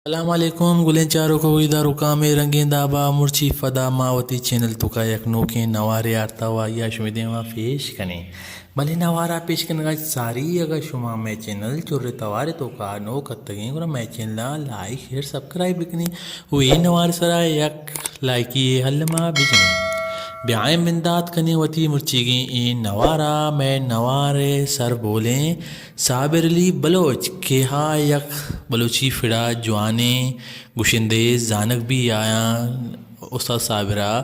سلام علیکم، گلیں چاروک ءُ گوشداروکاں، مئے رنگیں داب ءَ مرچی پدا ما وتی چینل توکا یک نوکیں نوارے آرتا ءُ آئی ءَ شمئے دیما پیش کنیں۔ بلے نوار ءِ پیش کنگ ءَ ساری اگاں شما مئے چینل چر ءُ توار ءِ توکا نوک اتکگیں، گڑا مئے چینل ءَ لائک، شیئر، سبسکرائب بکنیں ءُ اے نوار ءِ سرا یک لائکی یے الما بجنیں۔ بیائیں بندات کنیں وتی مرچیگیں اے نوار ءَ۔ مئے نوار ءِ سربولیں صابر علی بلوچ کہ آ یک بلوچی پڑ ءِ جوانیں گشندہ یے، زانگ بی۔ آیاں استاد صابر ءَ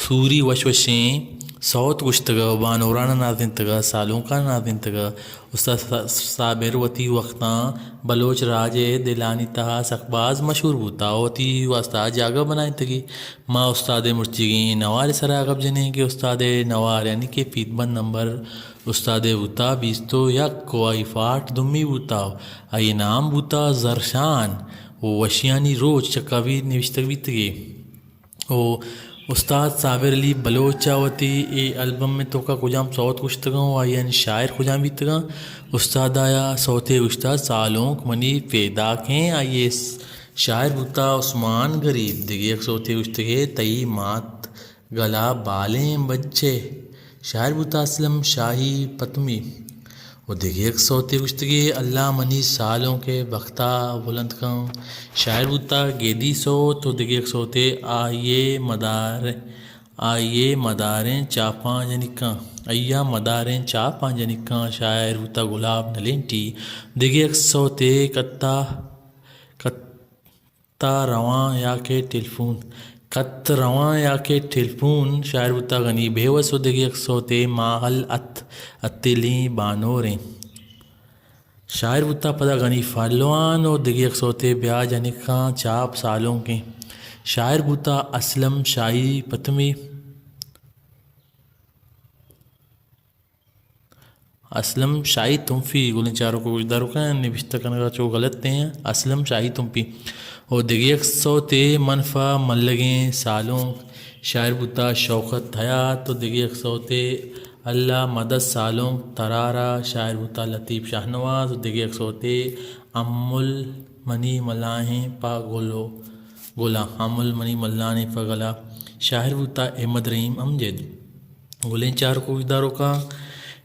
سوری وش وشیں سوت گوشتگ ءُ بانوران ءَ نازینتگ ءُ سالونکاں نازینتگ ءُ استاد صابر وتی وقتاں بلوچ راج ءِ دلانی تہا سک باز مشہور بوتا ءُ وتی واستا جاگہ بنائینتگی۔ ما استاد ءِ مرچیگیں نوار ءِ سرا گپ جنیں کہ استاد ءِ نوار، یعنی کہ پیت بند نمبر استاد ءِ بوتا بیست ءُ یک ءُ آئی پارٹ دومی بوتا ءُ آئی نام بوتا زرشان ءُ وشیانی روچ چکا بی نوشتگ بیتگی۔ ءُ استاد صابر علی بلوچ ءَ وتی اے البم ءِ توکا کجام سوت گوشتگاں ءُ آیانی شاعر کجام بیتگاں؟ استاد ءَ آیا سوتے گوشتا سالونک منی پیداکیں، آئی ءِ شاعر بوتا عثمان غریب۔ دگہ یک سوتے گوشتگے تئی مات گلا بالیں بچے، شاعر بوتا اسلم شاہی پتمی۔ ءُ دگہ یک سوتے گوشتگے اللہ منی سالونک ءِ بختا بلند کن، شاعر بوتا گیدی سوت۔ ءُ دگہ یک سوتے آئی ءِ مدار، آئی ءِ مداریں چاپاں جنکاں، آئی ءِ مداریں چاپاں جنکاں، شاعر بوتا گلاب نلینٹی۔ دگہ یک سوتے کتا، کت کت رواں یا کہ ٹیلیفون، کت رواں یا کہ ٹیلیفون، شاعر بوتا غنی بیوس۔ ءُ دگہ یک سوتے ماہل ات، اتیلیں بانوریں، شاعر بوتا پدا غنی پہلوان۔ ءُ دگہ یک سوتے بیا جنکاں چاپ سالونکیں، شاعر بوتا اسلم شاہی پتمی۔ اسلم شاہی تمپی، گلیں چاروک ءُ گوشداروکاں، نبشتہ کنگ ءَ چو غلط ایں، اسلم شاہی تمپی۔ ءُ دگہ یک سوتے من پہ ملگیں سالونک، شاعر بوتا شوکت حیات۔ ءُ دگہ یک سوتے اللہ مدد سالونک ترارا، شاعر بوتا لطیف شاہنواز۔ ءُ دگہ یک سوتے امل منی ملاہیں پہ گلو، گلا، امل منی ملانیں پہ گلا، شاعر بوتا احمد رحیم امجد۔ گلیں چاروک ءُ گوشداروکاں،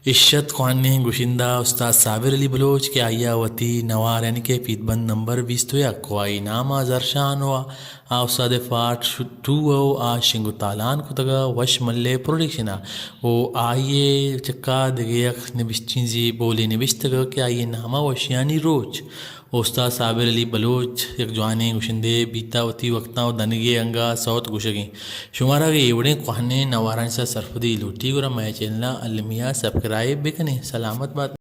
اش ات کوہنیں گشندہ استاد صابر علی بلوچ کہ آئی ءَ وتی نوار یعنی کہ پیت بند نمبر بیست ءُ یک ءُ آئی نام ءَ زرشان ءُ آ استاد ءِ پارٹ ٹو ءُ آ شنگ ءُ تالان کتگ ءُ وش ملے پروڈکشن ءَ ءُ آئی ءِ چکا دگہ یک نبشت، چیزے بولے نبشتگ کہ آئی ءِ نام ءَ وشیانی روچ۔ استاد صابر علی بلوچ یک جوانیں گشندہ بیتا، وتی وقتاں ءُ دنگے انگا سوت گوشگیں۔ شمارا اگہ اے وڑیں کوہنیں نوارانی سرا سرپدی لوٹی گڑا مئے چینل ءَ المی ءَ سبسکرائب بکنیں۔ سلامت بات۔